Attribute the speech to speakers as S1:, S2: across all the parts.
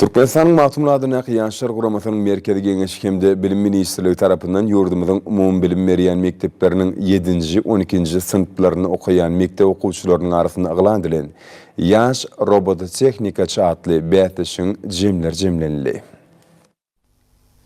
S1: Türkmenistanyň Magtymguly adyndaky Ýaşlar guramasynyň Merkezi Geňeşi hem-de Bilim ministrligi tarapyndan ýurdumyzyň umumybilim berýän mekdepleriniň ýedinji, on ikinji synplarynda okaýan mekdep okuwçylarynyň arasynda yglan edilen Ýaş robototehnikaçy atly bäsleşigiň jemleri jemlenildi.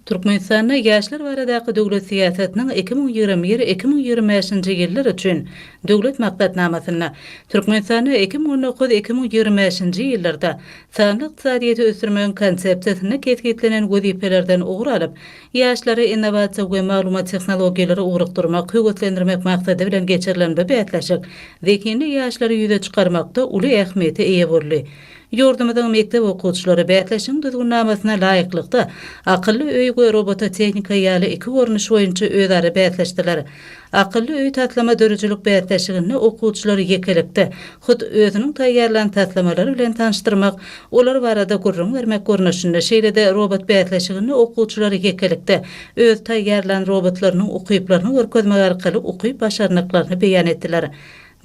S2: Türkmenistanda ýaşlar baradaky döwlet syýasatynyň 2021, 2025-nji ýyllar üçin Döwlet maksatnamasynda, Türkmenistanda 2019, 2025-nji ýyllarda sanly ykdysadyýeti ösdürmegiň Konsepsiýasynda kesgitlenen wezipelerden ugur alyp, ýaşlary innowasiýa we maglumat tehnologiýalara ugrukdyrmak, höweslendirmek maksady bilen geçirilen bu bäsleşik zehinli ýaşlary ýüze çykarmakda uly ähmiýete eýe boldy. Ýurdumyzyň mekdep okuwçylary bäsleşigiň düzgünnamasyna laýyklykda, akylly öý we robototehnika ýaly iki görnüş boýunça özara bäsleşdiler. Akylly öý taslama döredijilik bäsleşiginde okuwçylary ýekelikde, hut özüniň taýýarlan taslamalary bilen tanyşdyrmak, olar barada gürrüň bermek görnüşinde, şeýle-de robot bäsleşiginde okuwçylary ýekelikde öz taýýarlan robotlarynyň ukyplaryny görkezmek arkaly ukyp-başarnyklaryny beýan etdiler.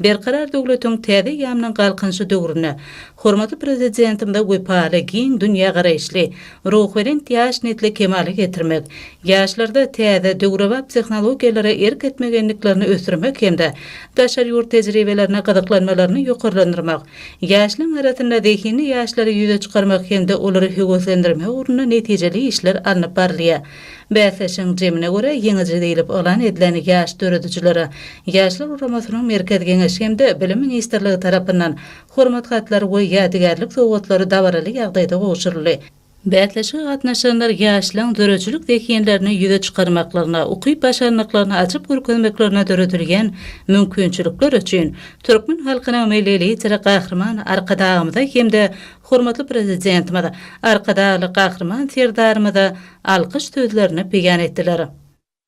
S2: Berkarar döwletiň täze eýýamynyň Galkynyşy döwründe hormatly Prezidentimize wepaly, giň dünýägaraýyşly, ruhubelent ýaş nesli kemala getirmek, ýaşlarda täze, döwrebap tehnologiýalara erk etmek endiklerini ösdürmek hem-de daşary ýurt tejribelerine gyzyklanmalaryny ýokarlandyrmak, ýaşlaryň arasynda zehinli ýaşlary ýüze çykarmak hem-de olary höweslendirmek ugrunda netijeli işler alnyp barylýar. Bäsleşigiň jemine görä, ýeňiji diýlip yglan edilen ýaş döredijilere Ýaşlar guramasynyň Merkezi Geňeşi hem-de Bilim ministrligi tarapyndan Hormat hatlary we ýadygärlik sowgatlary dabaraly ýagdaýda gowşuryldy. Bäsleşige gatnaşanlar ýaşlaryň döredijilik zehinlerini ýüze çykarmaklaryna, ukyp-başarnyklaryny açyp görkezmeklerine döredilýän mümkinçilikler üçin türkmen halkynyň Milli Lideri Gahryman Arkadagymyza hem-de hormatly Prezidentimiz Arkadagly Gahryman Serdarymyza alkyş sözlerini beýan etdiler.